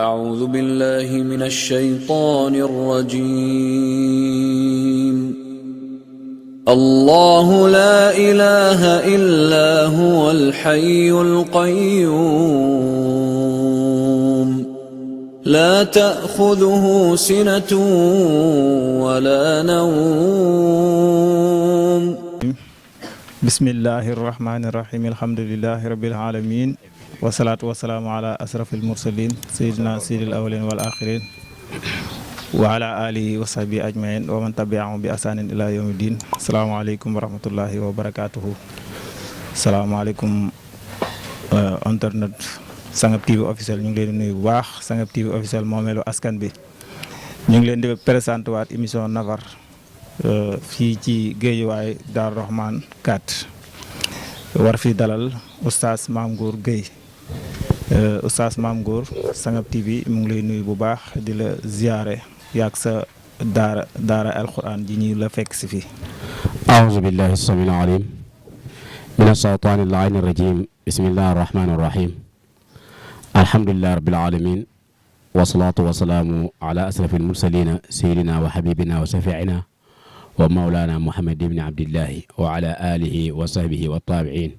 أعوذ بالله من الشيطان الرجيم. الله لا إله إلا هو الحي القيوم لا تأخذه سنة ولا نوم. بسم الله الرحمن الرحيم الحمد لله رب العالمين والصلاة والسلام على أشرف المرسلين سيدنا سيد الأولين والآخرين وعلى آله وصحبه أجمعين ومن تبعهم بإحسان إلى يوم الدين. السلام عليكم ورحمة الله وبركاته. السلام عليكم internet Sangap TV officiel ñu ngi leen di nuyu bu baax. Sangap TV officiel moomeelu askan bi ñu ngi leen di présenté waat émission Nafar fii ci Guédiawaye Darou Rahmane 4 war fi dalal oustaz Mame Goor Gueye. oustaz Mame Goor Sangap TV mu ngi lay nuyu bu baax di la ziyaare yaag sa daara alquran ji ñu la fekk si fii. أعوذ بالله السميع العليم من الشيطان اللعين الرجيم بسم الله الرحمن الرحيم الحمد لله رب العالمين والصلاة والسلام على أشرف المرسلين سيدنا وحبيبنا وشفيعنا ومولانا محمد بن عبد الله وعلى آله وصحبه والطابعين.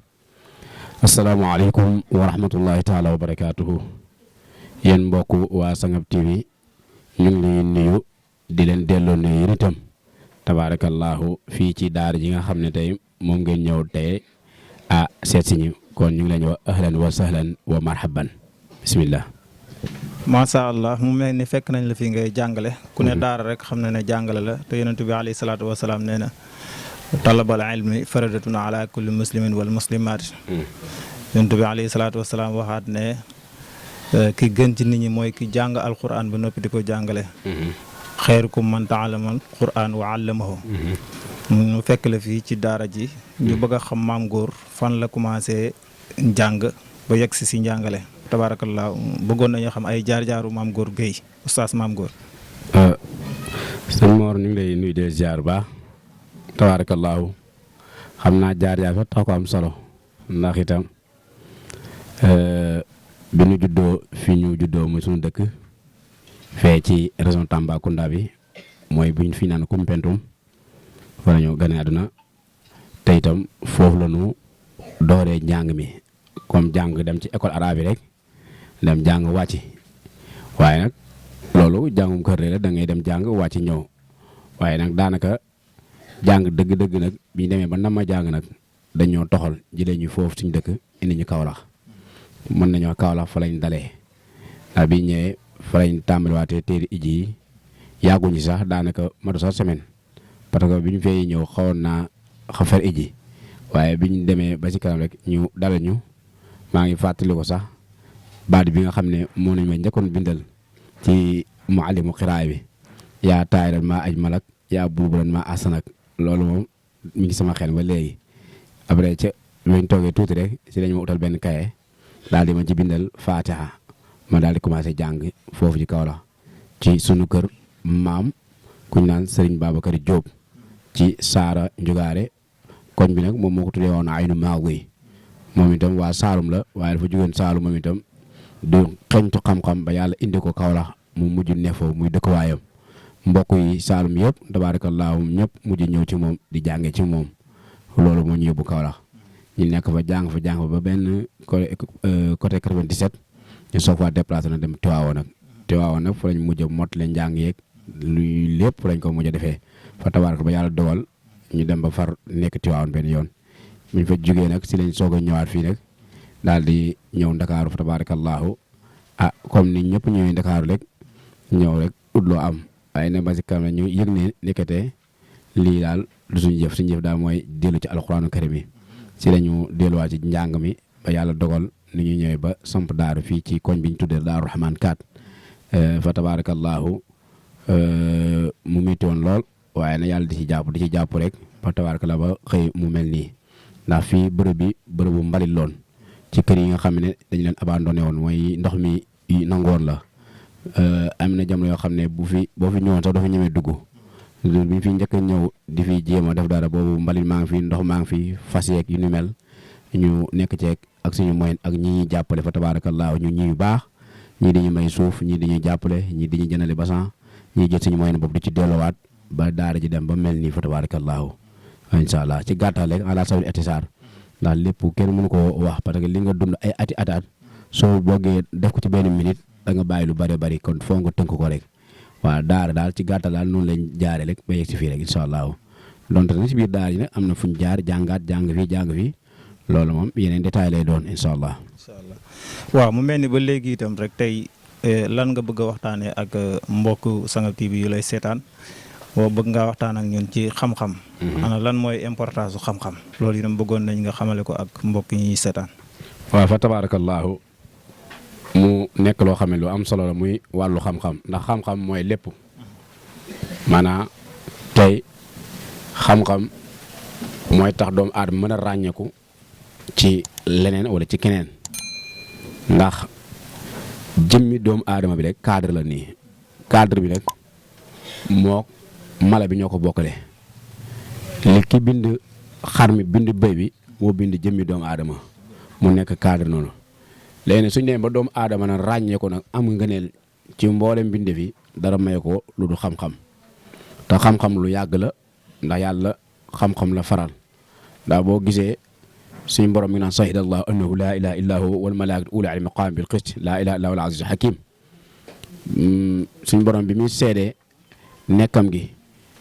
السلام عليكم ورحمة الله تعالى وبركاته. yéen mbokku waa Sangap TV ñu ngi leen nuyu di leen delloo nuyu itam tabaarakallaahu fii ci daara ji nga xam ne tey moom ngeen ñëw tey seet si ñu kon ñu ngi leen wax ahlan wa sahlan wa marhaban bismillah. macha allah mu mel ni fekk nañ la fi ngay jàngale ku ne daara rek xam na ne jàngale la te yonent bi alayhi salaatu wasalaam nee na talabal ilmi faradatun ala kulli muslimin wal muslimaat. yonent bi alayhi salaatu wasalaam waxaat ne ki gën ci nit ñi mooy ki jàng alquran ba noppi di ko jàngale. xayrukum man ta'allama alquran wa allamahu. mu fekk la fii ci daara ji ñu bëgg a xam Mame Goor fan la commencé njàng ba yegg si njàngale. tabaarakallaa bëggoon nañu xam ay jaar-jaaru Mame Goor Gueye oustaz Mame Goor. sëñ Mor ñu ngi lay nuyu de ziar ba tabaarakallaahu xam naa jaar-jaar fa tax ko am solo ndax itam bi ñu juddoo fi ñu juddoo muy suñu dëkk fee ci région Tambacounda bi mooy buñ fi naan Koumpentoum fa la ñu gane àdduna te itam foofu la ñu dooree njàng mi comme jàng dem ci école arabe yi rek dem jàng wàcc waaye nag loolu jàngum kër la da ngay dem jàng wàcc ñëw waaye nag daanaka jàng dëgg-dëgg nag bi ñu demee ba nam ma jàng nag dañoo toxal jëlee ñu foofu suñu dëkk indi ñu Kaolack mën nañoo Kaolack fa lañ dalee ndax bi ñëwee fa lañ tàmbaliwaatee téeri iji yi yàgguñu sax daanaka matu sax semaine parce que bi ñu fay ñëw xawoon naa xafar iji waaye bi ñu demee ba ci kanam rek ñu dalal ñu maa ngi fàttali ko sax baat bi nga xam ne moo nañ ma njëkkoon bindal ci muallimu xiraa bi yaa taayiran maa aj malak yaa buubulan maa asanak loolu moom mi ngi sama xel ba léegi après ca lañ toogee tuuti rek si lañ ma utal benn kaye daal di ma ci bindal Fatiha ma daal di commencé jàng foofu ci Kaolack ci sunu kër maam ku ñu naan Serigne Babacar Diop ci Saara Njugaare koñ bi nag moom moo ko tuddee woon Aynu Maaguy moom itam waa Saalum la waaye dafa jógeen Saalum moom itam du xeñtu xam-xam ba yàlla indi ko Kaolack mu mujj ne foofu muy dëkkuwaayam mbokk yi Saalum yëpp tabaarakallaahu ñëpp mujj ñëw ci moom di jànge ci moom loolu moo ñu yóbbu Kaolack ñu nekk fa jàng fa ba benn côté 97 ñu soog faa déplacé na dem Tiwaawoon nag fa lañ mujj a mot leen njàng yeeg luy lépp lañ ko mujj a defee fa tabaaraka ba yàlla dogal ñu dem ba far nekk Tiwaawoon benn yoon buñ fa jógee nag si lañ soog a ñëwaat fii nag daal di ñëw Ndakaaru fa tabaarakallaahu comme ni ñëpp ñëwee Ndakaaru rek ñëw rek ut loo am waaye nag ba si kanam ñu yëg ne nekkate lii daal du suñu jëf daal mooy dellu ci alxuraanu karim yi si lañu delluwaat ci njàng mi ba yàlla dogal ni ñu ñëwee ba samp daaru fii ci koñ bi ñu tuddee Daaru Rahmane 4 fa tabaarakallaahu mu métti woon lool waaye nag yàlla di ci jàpp rek fa tabaarakallaahu ba xëy mu mel nii ndax fii bërëbu mbalit loon ci kër yi nga xam ne dañu leen abandonné woon mooy ndox mi nangoon la am na jamono yoo xam ne boo fi ñëwoon sax dafa ñemee dugg bi fi njëkk a ñëw di fi jéem a def dara boobu mbalit maa ngi fi ndox maa ngi fi fas yeeg yu ni mel ñu nekk ceeg ak suñu moyen ak ñi ñuy jàppale fa tabaarakallaahu ñu ñi yu baax ñii di ñu may suuf ñii di ñu jàppale ñii di ñu jëndali basan ñii jël suñu moyen bopp di ci delluwaat ba daara ji dem ba mel nii fa tabaarakallaahu incha allah ci gàttal rek ala sabil itisaar ndax lépp kenn mënu ko wax parce que li nga dund ay ati soo boogee def ko ci benn minute da nga bàyyi lu bari kon foo nga tënk ko rek waaw daara daal ci gàttal daal noonu lañ jaare rek ba yegg si fii rek incha allah donte nag si biir daara ji nag am na fu ñu jaar jàng fii loolu moom yeneen détail lay doon incha allah. waaw mu mel ni ba léegi itam rek tey lan nga bëgg a waxtaanee ak mbokk Sangal TV yu lay seetaan boo bëgg ngaa waxtaan ak ñun ci xam-xam. ana lan mooy importance su xam-xam. loolu itam bëggoon nañ nga xamale ko ak mbokk yi ñuy seetaan. waaw fa tabaarakallaahu mu nekk loo xam ne lu am solo la muy wàllu xam-xam ndax xam-xam mooy lépp maanaam tey xam-xam mooy tax doomu aadama mën a ràññeeku ci leneen wala ci keneen ndax jëmmi doomu aadama bi rek cadre la nii cadre bi rek moo mala bi ñoo ko bokkale li ki bind xar mi bind bëy bi moo bind jëmmi doomu aadama mu nekk cadre noonu léegi suñ demee ba doomu aadama nag ràññee ko nag am ngëneel ci mboolem binde fi dara may ko lu du xam-xam te xam-xam lu yàgg la ndax yàlla xam-xam la faral ndax boo gisee suñu borom mi naan shahida allahu annahu laa ilaha illa hu wal malaikatu ulul ilmi qaam bil qist laa ilaha illa huwal azizul hakim suñu borom bi muy seedee nekkam gi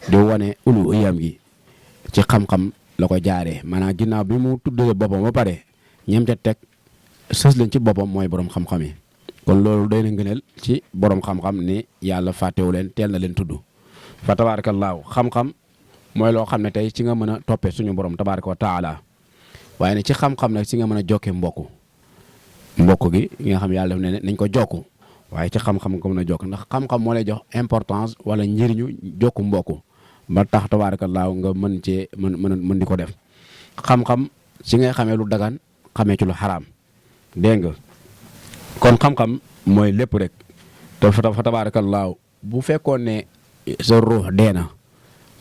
di wane uluhiyam gi ci xam-xam la ko jaaree maanaam ginnaaw bi mu tuddee boppam ba pare ñem ca teg sës leen ci boppam mooy borom xam-xam yi kon loolu day na ngëneel ci borom xam-xam ni yàlla fàttewu leen teel na leen tudd fa tabaarakallaahu xam-xam mooy loo xam ne tey ci nga mën a toppee suñu borom tabaaraka wa taala waaye ne ci xam-xam nag ci nga mën a jokkee mbokk gi nga xam yàlla def ne nañ ko jokku waaye ci xam-xam nga ko mën a jokk ndax xam-xam moo lay jox importance wala njëriñu jokku mbokk ba tax tabaarakallaahu nga mën cee mën di ko def xam-xam ci ngay xamee lu dagan xamee ci lu xaraam dégg nga kon xam-xam mooy lépp rek te fa tabaarakallaahu bu fekkoon ne sa ruux dee na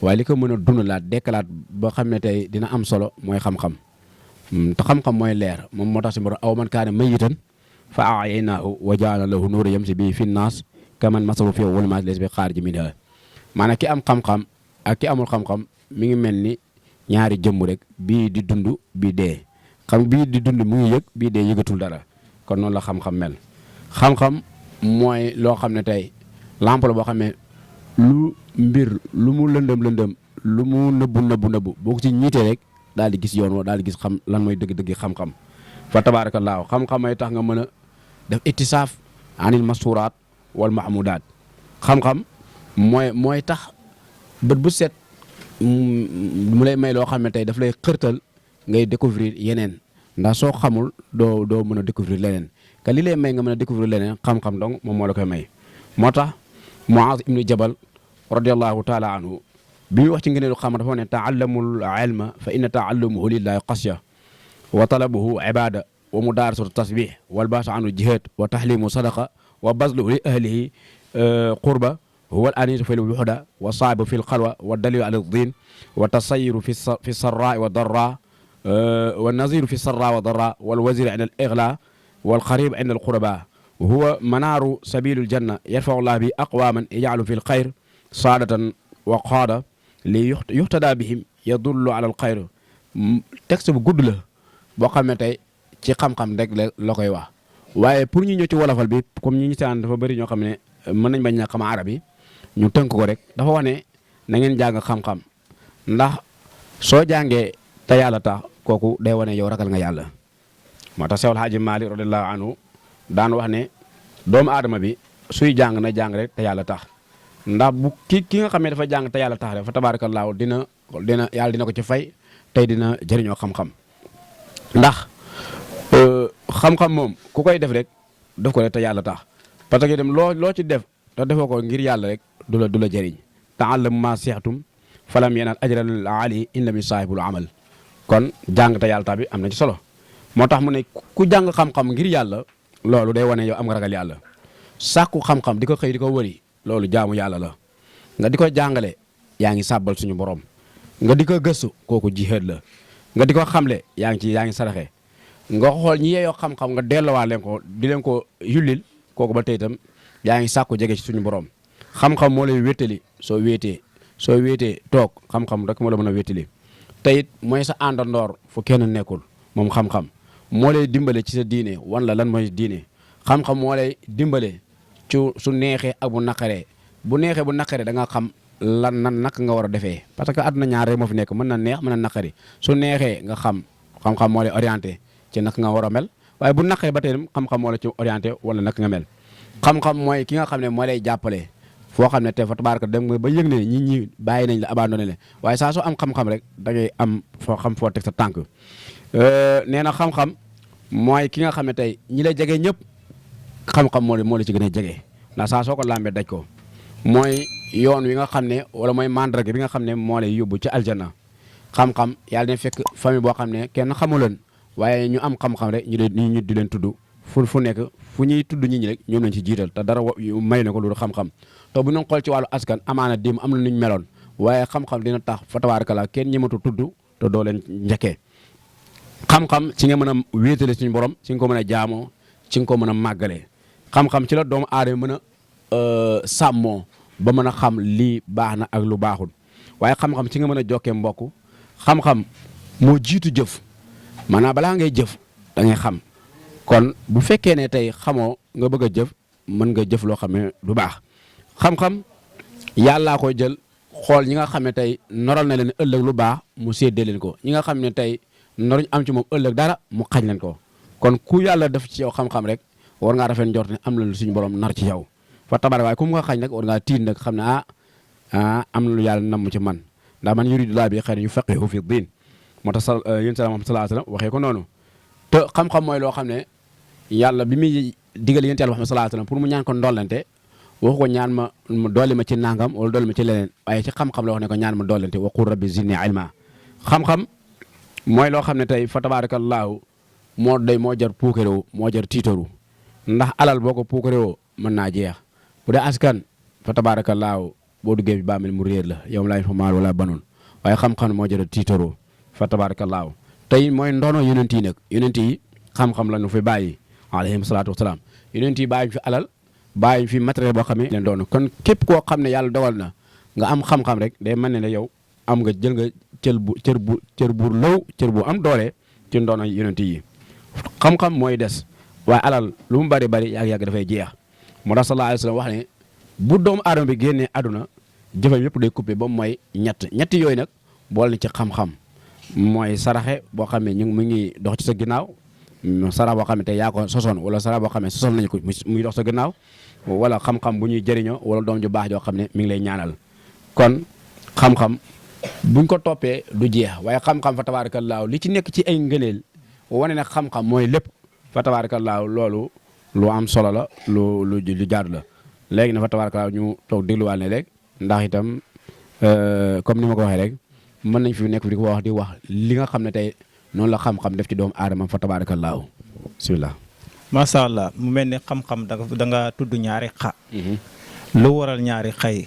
waaye li ko mën a dundalaat dekkalaat ba xam ne tey dina am solo mooy xam-xam te xam-xam mooy leer moom moo tax si borom aw man kaana mayyitan fa ahyaynaahu wa ja'alnaa lahu nuuran yamshi bihi fi nnaas kaman masaluhu fi zulumaati laysa bi xaarij minhaa maanaam ki am xam-xam ak ki amul xam-xam mi ngi mel ni ñaari jëmm rek bii di dund bii dee bii di dund mu ngi yëg bii dee yëgatul dara kon noonu la xam-xam mel xam-xam mooy loo xam ne tey lampe la boo xam ne lu mbir lu mu lëndëm lu mu nëbbu boo ko ci ñiitee rek daal di gis yoon woo daal di gis xam lan mooy dëgg-dëgg xam-xam fa tabaarakallaahu xam-xam ay tax nga mën a def ittisaaf anil masturaat wal mahmudaat xam-xam mooy tax bët bu set mu lay may loo xam ne tey daf lay xërtal ngay découvrir yeneen ndax soo xamul doo mën a découvrir leneen ka li lay may nga mën a découvrir leneen xam-xam donc moom moo la koy may moo tax Muaaz ibnu Jabal radiyallahu taala anhu bi muy wax ci ngëneelu xam dafa ne taallamul ilma fa inna taallamuhu lillahi qasya wa talabuhu ibada wa mudarasatu tasbih wal baasu anhu jihad wa tahlimu sadaqa wa bazluhu li ahlihi qurba huwa al anisu fi lwuxda wa saabu fi lxalwa wa dalilu ala ddin wa tasayiru fi sarra wa darra wa naziru fi sarra wa darra wal wazir inda al igla wal xarib inda al qurba huwa manaaru sabilul janna yarfau llah bi aqwaman yajcalu fi lxayr saadatan wa qaada li yuxtada bihim yadullu ala al xayr texte bu gudd la boo xam ne tey ci xam-xam rek la koy wax waaye pour ñu ñëw ci wolofal bi comme ñi ñu saan dafa bëri ñoo xam ne mën nañ bañ a xam arab yi ñu tënk ko rek dafa wax ne na ngeen jàng xam-xam ndax soo jàngee te yàlla tax kooku day wane yow ragal nga yàlla moo tax Sewal Haaji Maalik radiyallaahu anhu daan wax ne doomu aadama bi suy jàng na jàng rek te yàlla tax ndax bu ki nga xam ne dafa jàng te yàlla tax rek fa tabaarakallaahu dina yàlla dina ko ci fay tey dina jëriñoo xam-xam ndax xam-xam moom ku koy def rek def ko rek te yàlla tax parce que dem loo ci def te defoo ko ngir yàlla rek du la jëriñ ta'allamu maa sihtum falam yanal ajral ali illa min saahibul amal kon jàng te yàlla tax bi am na ci solo moo tax mu ne ku jàng xam-xam ngir yàlla loolu day wane yow am nga ragal yàlla sàkku xam-xam di ko xëy di ko wëri loolu jaamu yàlla la nga di ko jàngale yaa ngi sàbbal suñu borom nga di ko gëstu kooku jihaad la nga di ko xamle yaa ngi saraxe nga xool ñi yeeyoo xam-xam nga dellowaa leen ko di leen ko yullil kooku ba tey itam yaa ngi sàkku jege ci suñu borom xam-xam moo lay wéttali soo wéetee toog xam-xam rek moo la mën a wéttali te it mooy sa àndandoor fu kenn nekkul moom xam-xam moo lay dimbale ci sa diine wan la lan mooy diine xam-xam moo lay dimbale ci su neexee ak bu neexee bu naqaree da nga xam lan nan naka nga war a defee parce que àdduna ñaar rek moo fi nekk mën na neex mën na naqari su neexee nga xam-xam moo lay orienté ci naka nga war a mel waaye bu naqaree ba tey xam-xam moo la ci orienté wala naka nga mel xam-xam mooy ki nga xam ne moo lay jàppale foo xam ne te fa tabaaraka dem nga ba yëg ne ñi bàyyi nañ la abandonné le waaye saa soo am xam-xam rek da ngay am foo teg sa tànk nee na xam-xam mooy ki nga xam ne tey ñi lay jege ñëpp xam-xam moo la ci gën a jege ndax saa soo ko lambee daj ko mooy yoon wi nga xam ne wala mooy mandarga bi nga xam ne moo lay yóbbu ci aljanna xam-xam yàlla ne fekk famille boo xam ne kenn xamuloon waaye ñu am xam-xam rek ñu di leen tudd fu nekk fu ñuy tudd ñi rek ñoom lañ ci jiital te dara may na ko loolu xam-xam te bu ñu xool ci wàllu askan amaana dim am na nuñ meloon waaye xam-xam dina tax fa tabaarakallaa kenn ñematu tudd te doo leen njëkkee xam-xam ci nga mën a wéetale suñu borom ci nga ko mën a jaamoo ci nga ko mën a màggalee xam-xam ci la doomu aadama mën a sàmmoo ba mën a xam lii baax na ak lu baaxul waaye xam-xam ci nga mën a jokkee mbokk xam-xam moo jiitu jëf maanaam balaa ngay jëf da ngay xam kon bu fekkee ne tey xamoo nga bëgg a jëf mën nga jëf loo xam ne du baax xam-xam yàllaa koy jël xool ñi nga xam ne tey noral na leen ëllëg lu baax mu séddee leen ko ñi nga xam ne tey noruñ am ci moom ëllëg dara mu xañ leen ko kon ku yàlla def ci yow xam-xam rek war ngaa rafet njort ne am na lu suñu borom nar ci yow fa tabarak waaye ku mu nga xañ nag war ngaa tiit nag xam ne am na lu yàlla namm ci man ndax man yuridullahu bi xayran yufaqihu fi diin moo tax yéen salaam sallallahu alayhi wasallam waxee ko noonu te xam-xam mooy loo xam ne yàlla bi muy digal yéen Muhammad sallallahu alayhi wasallam pour mu ñaan ko ndollante waxu ko ñaan ma dolli ma ci nangam wala dolli ma ci leneen waaye ci xam-xam la wax ne ko ñaan ma dollante wa qul rabbi zidni ilma xam-xam mooy loo xam ne tey fa tabarakallahu moo jar puukarewu moo jar tiitaru ndax alal boo ko puukarewoo mën naa jeex bu dee askan fa tabaarakallaahu boo duggee bi bàmmeel mu réer la yow laa fa maal wala banun waaye xam-xam moo jël tiitaroo fa tabaarakallaahu tey mooy ndono yonent yi nag yonent yi xam-xam la ñu fi bàyyi alayhim salaatu wasalaam yonent yi bàyyi fi alal bàyyi fi matériel boo xam ne leen doon kon képp koo xam ne yàlla dogal na nga am xam-xam rek day mel ne yow am nga jël nga cër bu am doole ci ndono yonent yi xam-xam mooy des waaye alal lu mu bari yàgg dafay jeex moo tax sallallahu alayhi wa sallam wax ne bu doomu aadama bi génnee àdduna jëfam yëpp day coupé ba mu mooy ñetti yooyu nag boole na ci xam-xam mooy saraxe boo xam ne mu ngi dox ci sa ginnaaw sarax boo xam ne tey yaa ko sosoon wala sarax boo xam ne sosoon nañu ko muy dox sa ginnaaw wala xam-xam bu ñuy jëriñoo wala doom ju baax joo xam ne mi ngi lay ñaanal kon xam-xam buñ ko toppee du jeex waaye xam-xam fa tabaarakallaahu li ci nekk ci ay ngëneel wane ne xam-xam mooy lépp fa tabaarakallaahu loolu lu am solo la lu jaadu la léegi na fa tabaarakallaahu ñu toog dégluwaal ne rek ndax itam comme ni ma ko waxee rek mën nañ fi nekk di ko wax di wax li nga xam ne tey noonu la xam-xam def ci doomu aadama fa tabaarakallaahu bismillah macha allah mu mel ni xam-xam da nga tudd ñaari xa lu waral ñaari xay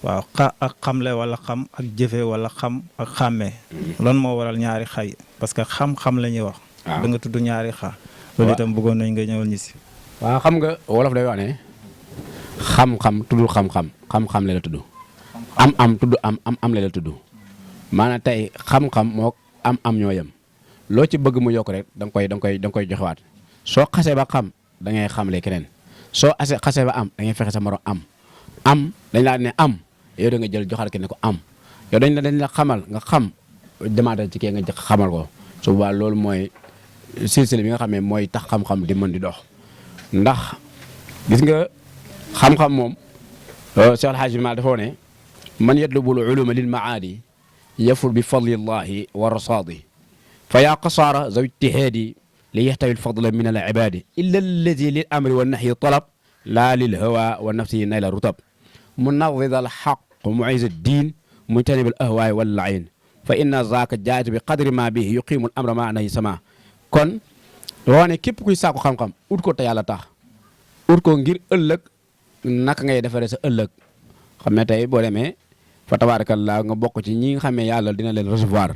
waaw xa ak xamle wala xam ak jëfe wala xam ak xàmmee lan moo waral ñaari xay parce que xam-xam la ñuy wax da nga tudd ñaari xa loolu itam bëggoon nañ nga ñëwal ñu si waaw xam nga wolof day wax ne xam-xam tuddul xam-xam la tudd am tudd am la tudd maanaam tey xam-xam moo am ñoo yem loo ci bëgg mu yokk rek da nga koy joxewaat soo xasee ba xam da ngay xamle keneen soo xasee ba am da ngay fexe sa morom am dañ laa ne am yow da nga jël joxal keneen ko am yow dañ la xamal nga xam demaatal ci kee nga xamal ko su boobaa loolu mooy silsile bi nga xam ne mooy tax xam-xam di mën di dox ndax gis nga xam-xam moom Cheikh El Hadj Mal dafa ne man yatlubul uluma lil maadi yafur bi fadlillahi wa rasaadi fa yaa qasaara zaw ijtihaadi li yaxtawi lfadla min al ibaadi illa alladi lil amri wa nahyi talab laa lil hawa wa nafsi nayla rutab munawid al xaq muiz ad-diin mujtanib al ahwaay wal lain fa inna zaaka jaati bi qadri ma bihi yuqimu al amra ma nahi sama kon woo ne képp kuy sàkku xam-xam ut ko te yàlla tax ut ko ngir ëllëg naka ngay defaree sa ëllëg xam ne tey boo demee fa tabaarakallaa nga bokk ci ñi nga xam ne yàlla dina leen recevoir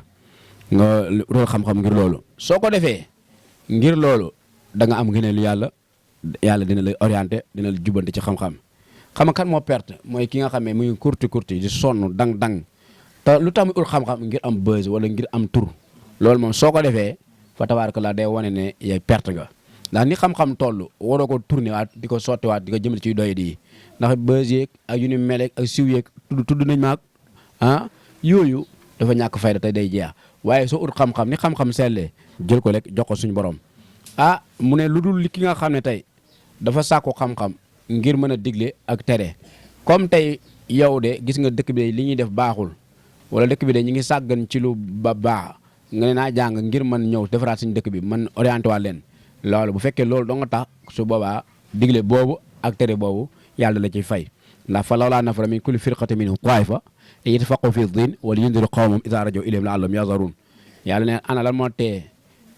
nga utal xam-xam ngir loolu soo ko defee ngir loolu da nga am ngëneelu yàlla yàlla dina la orienté dina la jubante ci xam-xam xam nga kan moo perte mooy ki nga xam ne muy kurti di sonn dang te lu tax muy ut xam-xam ngir am buzz wala ngir am tur loolu moom soo ko defee fa tabarakallah day wane ne yaay perte nga ndax ni xam-xam toll waroo ko tourné waat di ko sottiwaat di ko jëmale ci doy di ndax buzz yeeg ak yu ni meleeg ak siw yeeg tudd nañ maag yooyu dafa ñàkk fayda tey day jeex waaye soo ut xam-xam ni xam-xam sellee jël ko rek jox ko suñu borom mu ne lu dul li ki nga xam ne tey dafa sàkku xam-xam ngir mën a digle ak tere comme tey yow de gis nga dëkk bi li ñuy def baaxul wala dëkk bi de ñu ngi sàggan ci lu baax nga ne naa jàng ngir mën ñëw defaraat suñu dëkk bi man orienté waat leen loolu bu fekkee loolu doo nga tax su boobaa digle boobu ak tere boobu yàlla la ciy fay ndax fa lawlaa nafara min kulli firqatin minhum taifa yatafaqqahu fi din wala yundiru qawmahum idha rajaw ilayhim la'allahum yahzarun yàlla ne ana lan moo tee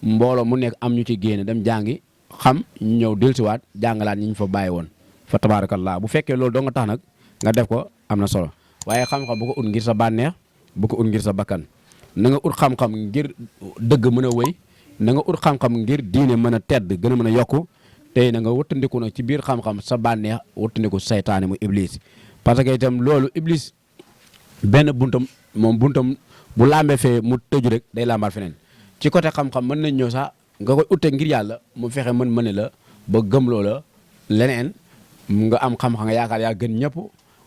mbooloo mu nekk am ñu ci génne dem jàngi xam ñëw dellusiwaat jàngalaat ñi ñu fa bàyyi woon fa tabarakallah bu fekkee loolu doo nga tax nag nga def ko am na solo waaye xam-xam bu ko ut ngir sa bànneex bu ko ut ngir sa bakkan na nga ut xam-xam ngir dëgg mën a wéy na nga ut xam-xam ngir diine mën a tedd gën a mën a yokku tey na nga wëttandiku nag ci biir xam-xam sa bànneex wëttandiku saytaane mu iblis parce que itam loolu iblis benn buntam bu lambee fee mu tëju rek day lambaat feneen ci côté xam-xam mën nañ ñëw sax nga koy utte ngir yàlla mu fexe mën la ba gëm loola leneen nga am xam-xam nga yaakaar yaa gën ñëpp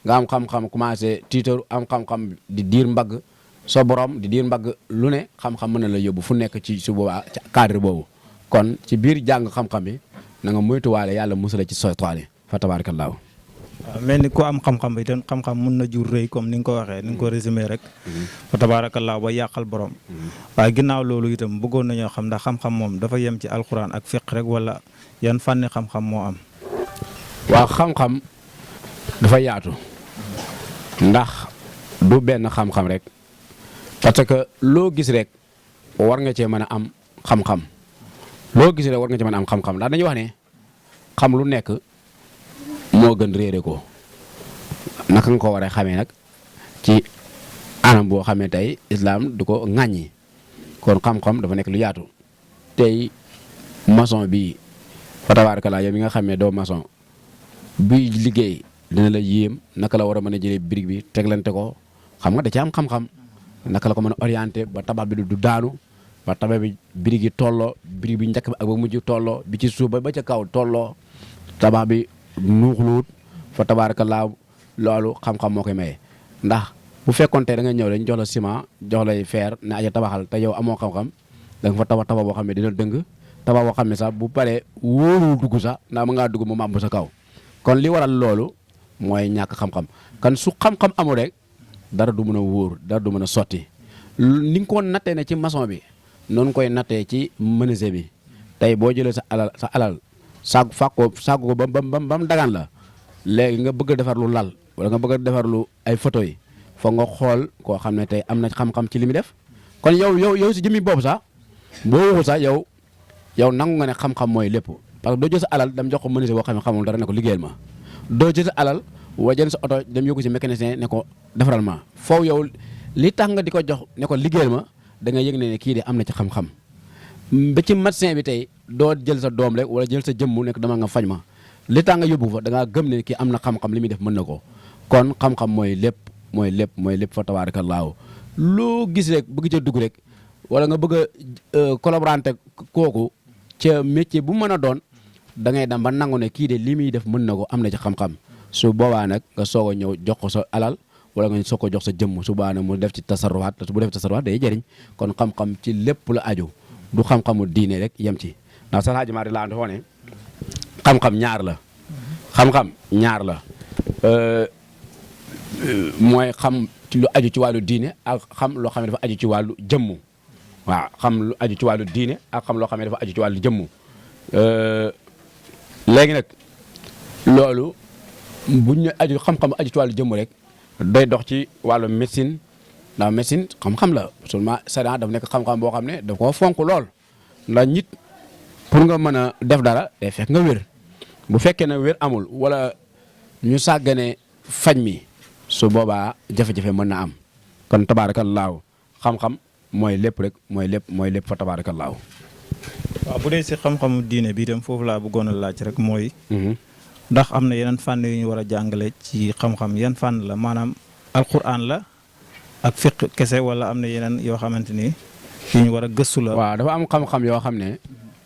nga am xam-xam commencé tiitaru am xam-xam di diir mbagg sa borom di diir mbagg lu ne xam-xam mën na la yóbbu fu nekk ci su boobaa ci cadre boobu kon ci biir jàng xam-xam bi na nga moytuwaale yàlla musala ci soytaane fa tabaarakallaahu. waaw mel ni ku am xam-xam bi itam xam-xam mun na jur rëy comme ni nga ko waxee ni nga ko résumé rek. fa tabaarakallaahu ba yàqal borom. waaye ginnaaw loolu itam bëggoon nañoo xam ndax xam-xam moom dafa yem ci alxuraan ak fiq rek wala yan fànni xam-xam moo am. waaw xam-xam dafa yaatu ndax du benn xam-xam rek parce que loo gis rek war nga cee mën a am xam-xam loo gis rek war nga cee mën a am xam-xam ndax dañuy wax ne xam lu nekk moo gën réere ko naka nga ko war a xamee nag ci anam boo xamee tey islam du ko ŋàññi kon xam-xam dafa nekk lu yaatu tey maçon bi fa tabarakallah yow mi nga xamee doo maçon buy liggéey dina la yéem naka la war a mën a jëlee brique bi teglante ko xam nga da ci am xam-xam naka la ko mën a orienté ba tabax bi du daanu ba tabax bi brique yi tolloo brique bi njëkk bi ak ba mujj tolloo bi ci suuf ba ca kaw tolloo tabax bi nuuxluut fa tabaarakallaa loolu xam-xam moo koy maye ndax bu fekkoon tey da nga ñëw dañ jox la ciment jox lay fer ne aja tabaxal te yow amoo xam-xam da nga fa tabax boo xam ne dina dëng tabax boo xam ne sax bu paree wóorul dugg sax ndax ma ngaa dugg mu màmb sa kaw kon li waral loolu mooy ñàkk xam-xam kan su xam-xam amul rek dara du mën a wóor dara du mën a sotti ni nga ko nattee ne ci maçon bi noonu koy nattee ci menuisier bi tey boo jëlee sa alal sàggu ko ba mu dagaan la léegi nga bëgg a defar lu lal wala nga bëgg a defar lu ay photo yi foog nga xool koo xam ne tey am na xam-xam ci li muy def kon yow si jëmmi boobu sax boo waxul sax yow nangu nga ne xam-xam mooy lépp parce que doo jël sa alal dem jox ko menuisier boo xam ne xamul dara ne ko liggéeyal ma doo jël sa alal wa jël sa oto dem yóbbu si mécanicien ne ko defaral ma foofu yow li tax nga di ko jox ne ko liggéeyal ma da nga yëg ne kii de am na ci xam-xam ba ci médecin bi tey doo jël sa doom rek wala jël sa jëmmu nekk dama nga faj ma li tax nga yóbbu fa da ngaa gëm ne kii am na xam-xam li muy def mën na ko kon xam-xam mooy lépp fa tabaarakallaahu loo gis rek bëgg ca dugg rek wala nga bëgg a collaborer kooku ca métier bu mën a doon da ngay dem ba nangu ne kii de li muy def mën na ko am na ci xam-xam su boobaa nag nga soog a ñëw jox ko sa alal wala nga soog ko jox sa jëmm su boobaa nag mu def ci tasarrufaat bu def tasarrufaat day jëriñ kon xam-xam ci lépp la aju du xam-xamu diine rek yem ci ndax sa Haaji Maalik laa dafa ne xam-xam ñaar la xam-xam ñaar la mooy xam ci lu aju ci wàllu diine ak xam loo xam ne dafa aju ci wàllu jëmmu waaw xam lu aju ci wàllu diine ak xam loo xam ne dafa aju ci wàllu jëmmu léegi nag loolu buñ ñu aju xam-xam aju ci wàllu jëmmu rek day dox ci wàllu médecine ndax médecine xam-xam la seulement sariya dafa nekk xam-xam boo xam ne daf koo fonk lool ndax nit pour nga mën a def dara day fekk nga wér bu fekkee ne wér amul wala ñu sàggane faj mi su boobaa jafe-jafe mën na am kon tabaarakallaahu xam-xam mooy lépp rek mooy lépp fa tabaarakallaahu waaw bu dee si xam-xamu diine bi itam foofu laa bëggoon a laaj rek mooy. ndax am na yeneen fànn yu ñu war a jàngale ci xam-xam yan fànn la maanaam alquran la ak fiq kese wala am na yeneen yoo xamante ni yu ñu war a gëstu la. waaw dafa am xam-xam yoo xam ne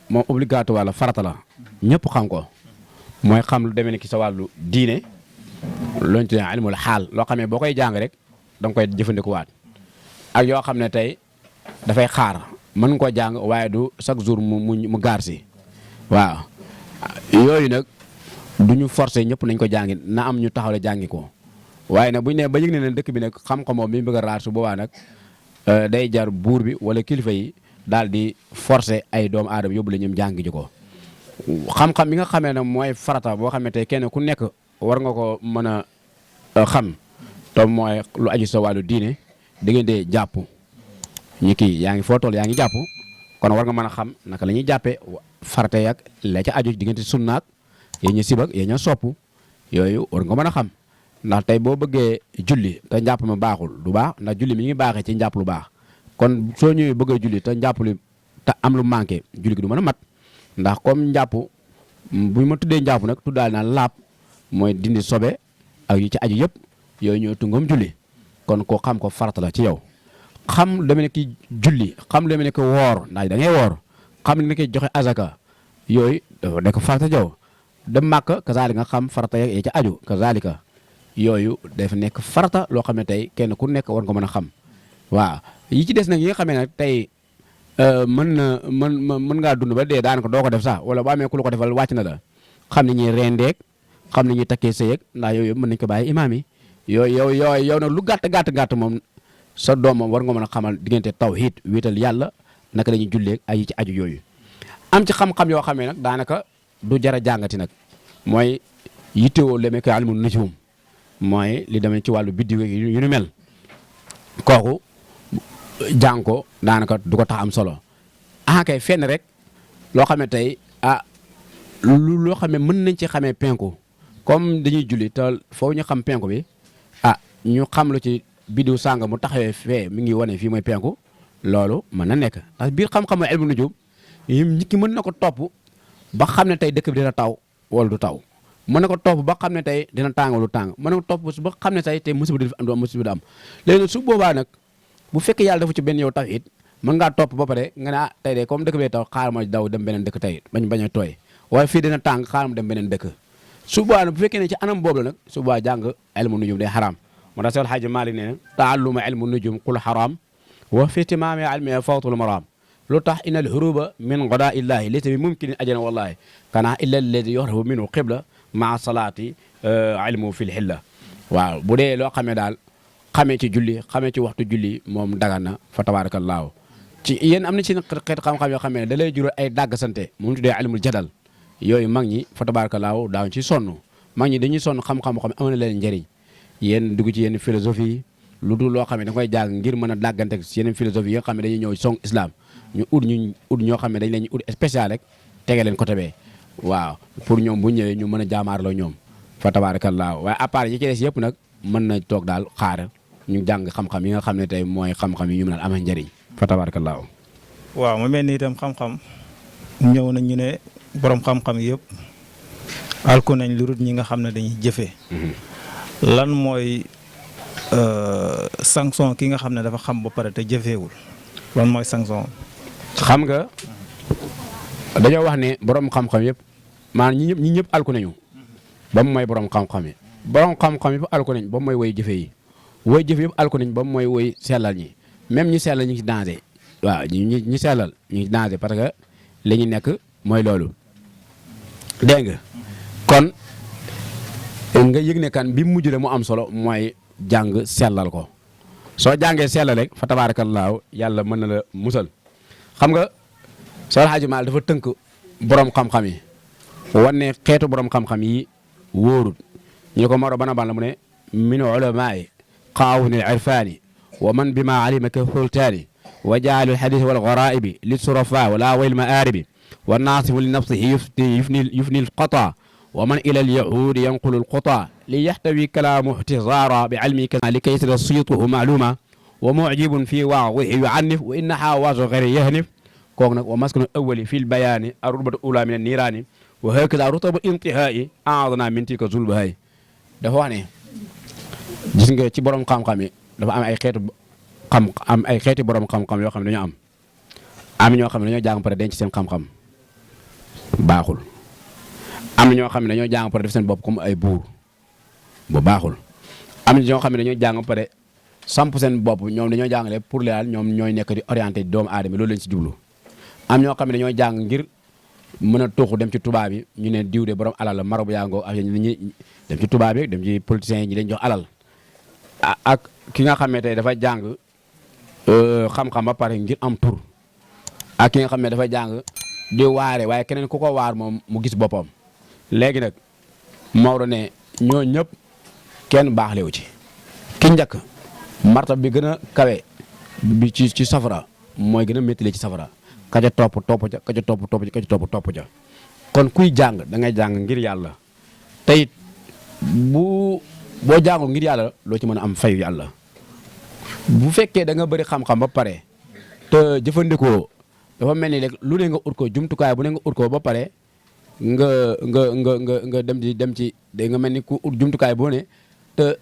moom obligatoire wala farata la ñëpp xam ko mooy xam lu demee ni ki sa wàllu diine looñu tuddee ilmul xaal loo xam ne boo koy jàng rek da nga koy jëfandikuwaat ak yoo xam ne tey dafay xaar mën nga koo jàng waaye du chaque jour mu gaar si waaw yooyu nag du ñu forcé ñëpp nañ ko jàngi na am ñu taxaw jàngi ko waaye nag bu ñu nee ba yëg ne leen dëkk bi nag xam-xamoo mi bëgg a raar su boobaa nag day jar buur bi wala kilifa yi daal di forcé ay doomu aadama yóbbu la ñoom jàngi ji ko xam-xam bi nga xamee ne mooy farata boo xam ne tey kenn ku nekk war nga ko mën a xam te mooy lu aju sa wàllu diine diggante jàpp ñi kii yaa ngi foo toll yaa ngi jàpp kon war nga mën a xam naka la ñuy jàppee farata yak la ca aju diggante sunnaak yéen ñu sibak yéen ñu sopp yooyu war nga mën a xam ndax tey boo bëggee julli te njàpp ma baaxul du baax ndax julli mi ngi baaxee ci njàpp lu baax kon soo ñëwee bëggee julli te njàpp li te am lu manqué julli gi du mën a mat ndax comme njàpp bu ma tuddee njàpp nag tuddaal naa laab mooy dindi sobe ak yu ci aju yëpp yooyu ñoo tungam julli kon ko xam ko farata la ci yow xam lu mel ne ki julli xam lu mel ne ki woor ndax da ngay woor xam lu mel ne ki joxe azaka yooyu dafa nekk farata jaw dem màkk kazaalika nga xam farata ya ca aju kazaalika yooyu dafa nekk farata loo xam ne tey kenn ku nekk war nga mën a xam waaw yi ci des nag yi nga xamee nag tey mën ngaa dund ba dee daanaka doo ko def sax wala bu amee ku la ko defal wàcc na la xam ni ñuy rendeeg xam ni ñuy takkee sëyeeg ndax yooyu mën nañ ko bàyyi imaam yi yow nag lu gàtt moom sa doom moom war nga mën a xamal diggante tawhid wéetal yàlla naka la ñuy julleeg ay yi ci aju yooyu am ci xam-xam yoo xamee nag daanaka du jar a jàngati nag mooy yittewoo leme ko ilmu nujum mooy li demee ci wàllu biddiw yu ñu mel kooku jàng ko daanaka du ko tax am solo kay fenn rek loo xam ne tey loo xam ne mën nañ ci xamee penku comme dañuy julli te foofu ñu xam penku bi ñu xam lu ci biddiw sàng mu taxawee fee mi ngi wane fii mooy penku loolu mën na nekk ndax biir xam-xamu ilmu nujum nit ki mën na ko topp ba xam ne tey dëkk bi dina taw wala du taw mën na ko topp ba xam ne tey dina tàng wala du tàng mën na ko topp ba xam ne tey musiba di am musiba di am léegi nag su boobaa nag bu fekkee yàlla dafa ci benn yow tawhid mën ngaa topp ba pare nga ne tey de comme dëkk bee taw xaaral ma daw dem beneen dëkk tey bañ a tooy waaye fii dina tàng xaaral ma dem beneen dëkk su boobaa nag bu fekkee ne ci anam boobu la nag su boobaa jàng ilmu nujum day xaraam moo tax Seex Alxaaji Maalik ne taalluma ilmu nujum qul xaraam wa fi timaami ilmi fawtul maraam lu tax inal huruba min godaa illahi laysa bi mumkinin ajana wallahi kana illa alladi yoxrabu minhu qibla maa salaati ilmu fil xilla waaw bu dee loo xamee daal xamee ci julli xamee ci waxtu julli moom dagan na fa tabaarakallaahu ci yéen am na ci xeet xam-xam yoo xam ne da lay jural ay dàgg sante mu tuddee ilmul jadal yooyu mag ñi fa tabaarakallaahu daaw ci sonn mag ñi dañuy sonn xam-xam boo xam ne am na leen njëriñ yéen dugg ci yenn philosophie yi lu dul loo xam ne da koy jàng ngir mën a dàggante yeneen philosophie yi nga xam ne dañuy ñëw song islam ñu ut ñoo xam ne dañ leen ut spécial rek tege leen côté bee waaw pour ñoom bu ñëwee ñu mën a jaamaarloo ñoom fa tabaarakallaahu waaye à part yi ci des yëpp nag mën na toog daal xaar ñu jàng xam-xam yi nga xam ne tey mooy xam-xam yi ñu mën a amee njëriñ fa tabaarakallaahu waaw mu mel ni itam xam-xam ñëw nañ ñu ne borom xam-xam yëpp alku nañ lu dul ñi nga xam ne dañuy jëfee lan mooy sanction ki nga xam ne dafa xam ba pare te jëfeewul lan mooy sanction xam nga dañoo wax ne borom xam-xam yëpp maanaam ñi ñëpp alku nañu ba mu mooy borom xam-xam yi borom xam-xam yëpp alku nañ ba mu mooy woy jëfe yi woy jëfe yëpp alku nañ ba mu mooy woy sellal ñi même ñi sellal ñu ngi ci danger waaw ñi sellal ñu ngi ci danger parce que li ñu nekk mooy loolu dégg nga kon nga yëg ne kan bi mujj mu am solo mooy jàng sellal ko soo jàngee sellal rek fa tabaarakallaahu yàlla mën na la musal xam nga Seex Alxaaji Maalik dafa tënk borom xam-xam yi wan ne xeetu borom xam-xam yi wóorut ñu ko maro bana ban la mu ne min ulamaai qaawuni al irfaani wa man bima alima ka sultaani wa jaalu alxadis wal garaibi li surafa wala wayl maaribi wa naasimu li nafsihi yufni alqata wa man ila alyahudi yanqulu alquta li yaxtawi kalaamu ihtizaara bi ilmi likay yasira siytuhu maaluma wa mucjibun fi waadihi yucannif wa inna xawaasu gayri yahnif kooku nag wa maskanu awwali fil bayaani arubatu ula min niiraani wa hakada rutabu intihaa'i aadana min tilka zulbahaay dafa wax ne gis nga ci borom xam-xam yi dafa am ay xeeti borom xam-xam yoo xam ne dañoo am ñoo xam ne dañoo jàng pare denc seen xam-xam baaxul am na ñoo xam ne dañoo jàng pare def seen bopp comme ay buur bu baaxul am na ñoo xam ne dañoo jàng pare samp seen bopp ñoom dañoo jàngale pour leeral ñoom ñooy nekk di orienté doomu aadama loolu lañ si jublu am ñoo xam ne dañoo jàng ngir mën a tuuxu dem ci tubaab yi ñu ne diw de borom alal la marabu yaa ngoo ak ñi dem ci tubaab yi dem ci politiciens yi ñi leen jox alal ak ki nga xam ne tey dafa jàng xam-xam ba pare ngir am tur ak ki nga xam ne dafa jàng di waare waaye keneen ku ko waar moom mu gis boppam léegi nag Maodo ne ñoo ñëpp kenn baaxlewu ci ki njëkk martab bi gën a kawe bi ci safara mooy gën a méttile ci safara ka ca topp ca ka ca topp ca kon kuy jàng da ngay jàng ngir yàlla te it boo jàngul ngir yàlla loo ci mën a am fayu yàlla bu fekkee da nga bëri xam-xam ba pare te jëfandikoo dafa mel ni rek lu ne nga ut ko jumtukaay bu ne nga ut ko ba pare nga dem ci da nga mel ni ku ut jumtukaay boo ne te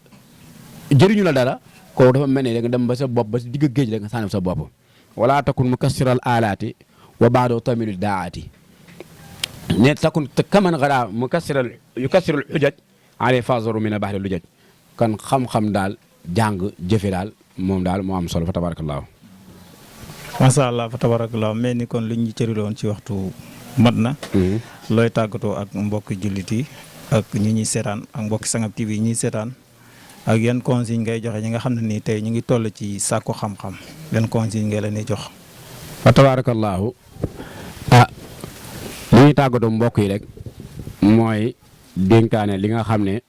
jëriñu la dara kooku dafa mel ni rek nga dem ba sa bopp ba si digg géej rek nga sànni sa bopp wala takun mukassiral alaati wa baado tamilu daati ne takun kaman gara mukassiral yukassiral xujaj ale fazaru min a bahri lujaj kan xam-xam daal jàng jëfe daal moom daal moo am solo fa tabarakallahu macha allah fa tabarakallahu mel ni kon liñ ñu cëriloon ci waxtu mat na looy tàggatoo ak mbokki jullit yi ak ñi ñuy seetaan ak mbokki Sangam TV yi ñuy seetaan ak yan consigne ngay joxe ñi nga xam ne nii tey ñu ngi toll ci sàkku xam-xam yan consigne ngay leen di jox fa tabarakallahu li ñuy tàggatoo mbokk yi rek mooy dénkaane li nga xam ne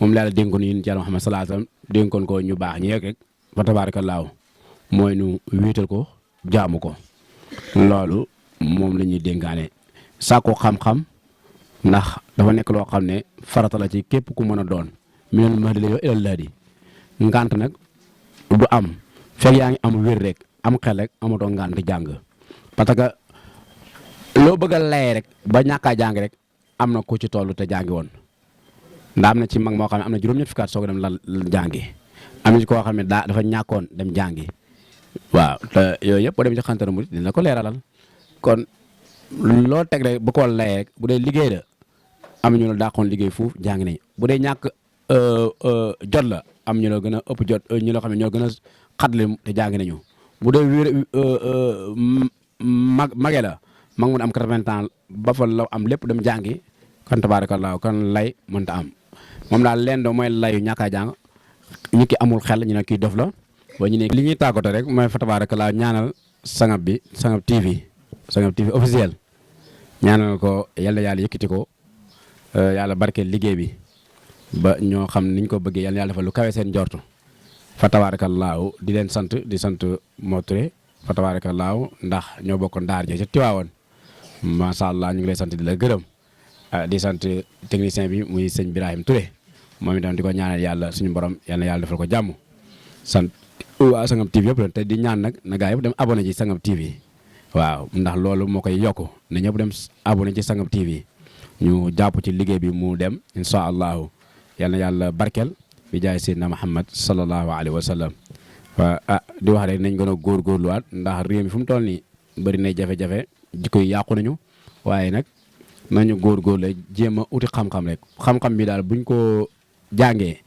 moom laa la dénkoon yéen ci Yàlla Muhammad sallallahu alayhi wasallam dénkoon ko ñu baax ñi rek fa tabaarakallaahu mooy nu wéetal ko jaamu ko loolu moom la ñuy dénkaane sàkku xam-xam ndax dafa nekk loo xam ne farata la ci képp ku mën a doon minal mahdi ilal lahdi ngant nag du am fekk yaa ngi am wér rek am xel rek amatoo ngant jàng parce que loo bëgg a layee rek ba ñàkkaa jàng rek am na ku ci toll te jàngi woon ndax am na ci mag moo xam ne am na juróom-ñett fukki at soog a dem la jàngi am na ci koo xam ne dafa ñàkkoon dem jàngi waaw te yooyu yëpp boo dem ci xantara mu dina ko leeralal kon loo teg rek bu ko layee rek bu dee liggéey la am ñu la dàqoon liggéey foofu jàng nañ bu dee ñàkk jot la am ñu la gën a ëpp jot ñu la xam ne ñoo gën a xatle te jàng nañu bu dee wér mage la mag mun am 80 ans ba fa la am lépp dem jàngi kan tabaarakallaahu kan lay mënta am moom daal leen doo mooy layu ñàkk a jàng ñu ki amul xel ñu ne kii dof la wa ñu ne li ñuy tàggatoo rek mooy fa tabaarakallaahu ñaanal Sangam bi Sangam TV officiel ñaanal ko yal na yàlla yëkkati ko yàlla barkeel liggéey bi ba ñoo xam niñ ko bëggee yal na yàlla defal lu kawe seen njortu fa tabaarakallaahu di leen sant di sant Mor Touré fa tabaarakallaahu ndax ñoo bokkoon daar ja ca Tiwaawoon macha allah ñu ngi lay sant di la gërëm di sant technicien bi muy sëñ Birahim Touré moom itam di ko ñaanal yàlla suñu borom yal na yàlla defal ko jàmm sant waa Sangam TV yëpp te di ñaan nag na gaa yëpp dem abonné ci Sangam TV waaw ndax loolu moo koy yokk na ñëpp dem abonné ci Sangam TV ñu jàpp ci liggéey bi mu dem incha allahu yal na yàlla barkeel bi jaay Seydina Muhammad sallallahu alayhi wa sallam di wax rek nañ gën a góorgóorluwaat ndax réew mi fu mu toll nii bëri na jafe-jafe jikko yi yàqu nañu waaye nag nañu góorgóorlu jéem a uti xam-xam rek xam-xam bi daal buñ ko jàngee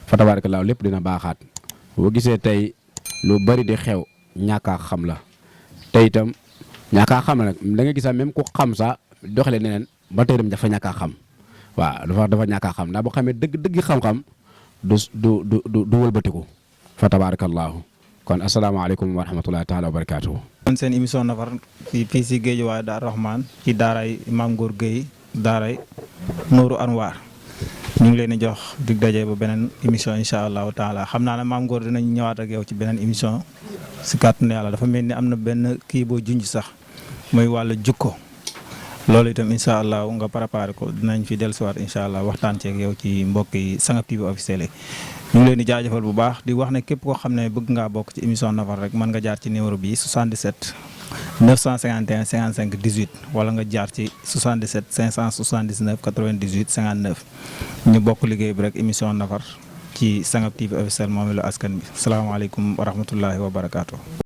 fa tabaarakallaahu lépp dina baaxaat boo gisee tey lu bari di xew ñàkkaa xam la te itam ñàkkaa xam la nag da nga gis même ku xam sax doxalee neneen ba tey dem dafa ñàkkaa xam waaw dafa ñàkkaa xam ndax boo xamee dëgg xam-xam du wëlbatiku fa tabaarakallaahu kon asalaamaaleykum wa rahmatullahi taala wa barakaatuhu. kon seen émission nafar fii si Guédiawaye Daaru Rahman ci daaray Maam Ngor Gueye daaray Nourou Anwar ñu ngi leen di jox dig daje ba beneen émission incha allahu taala xam naa ne Maam Ngor dinañ ñëwaat ak yow ci beneen émission si kàttanu yàlla dafa mel ni am na benn kii boo junj sax muy wàllu jukko loolu itam incha allah nga préparé ko dinañ fi dellusiwaat incha allah waxtaan ceeg yow ci mbokk yi Sangam TV officiel yi ñu ngi leen di jaajëfal bu baax di wax ne képp koo xam ne bëgg ngaa bokk ci émission nafar rek mën nga jaar ci numéro bi 77 951 55 18 wala nga jaar ci 77 579 98 59 ñu bokk liggéey bi rek émission nafar ci Sangap TV officiel moom la askan bi salaamaaleykum wa rahmatullahi wa barakaatu.